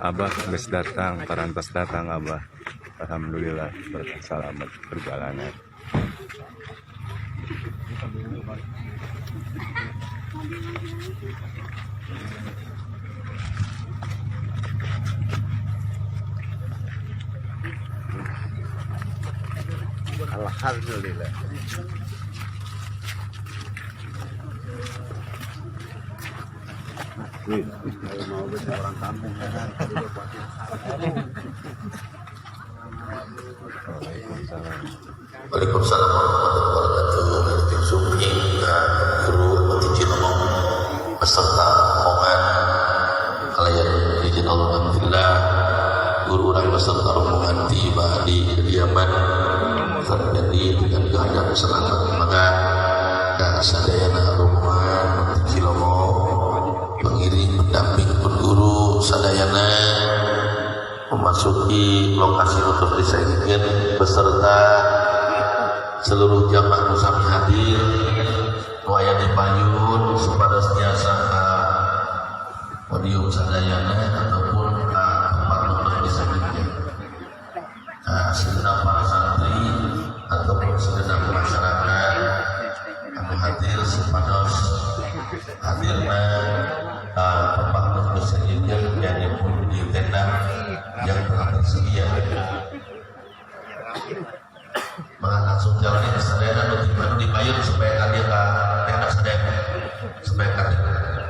Abah geus datang, parantos datang Abah. Alhamdulillah berkah selamat perjalanan. Alhamdulillah. Kalau mau beda orang kampung ya kan. Waalaikumsalam. Waalaikumsalam warahmatullahi wabarakatuh. Dari Sumping ka guru ti Cilomong beserta rombongan kalian izin Allah, alhamdulillah guru urang beserta rombongan tiba di kediaman terjadi dengan keadaan selamat. Maka ka sadayana rombongan ti Cilomong, pengiring, pendamping, pun guru sadayana memasuki lokasi untuk disahihkan beserta seluruh jamaah nu sami hadir, nu aya di payun supados tiasa ka podium sadayana ataupun ka tempat untuk disahihkan. Ka segenap para santri ataupun segenap masyarakat anu hadir supados hadirna ka tempat untuk disahihkan, yakni pun di tenda yang telah tersedia. Maka langsung jalanin sadayana nu di payun supaya kalian ka tenda sadayana supaya kalian.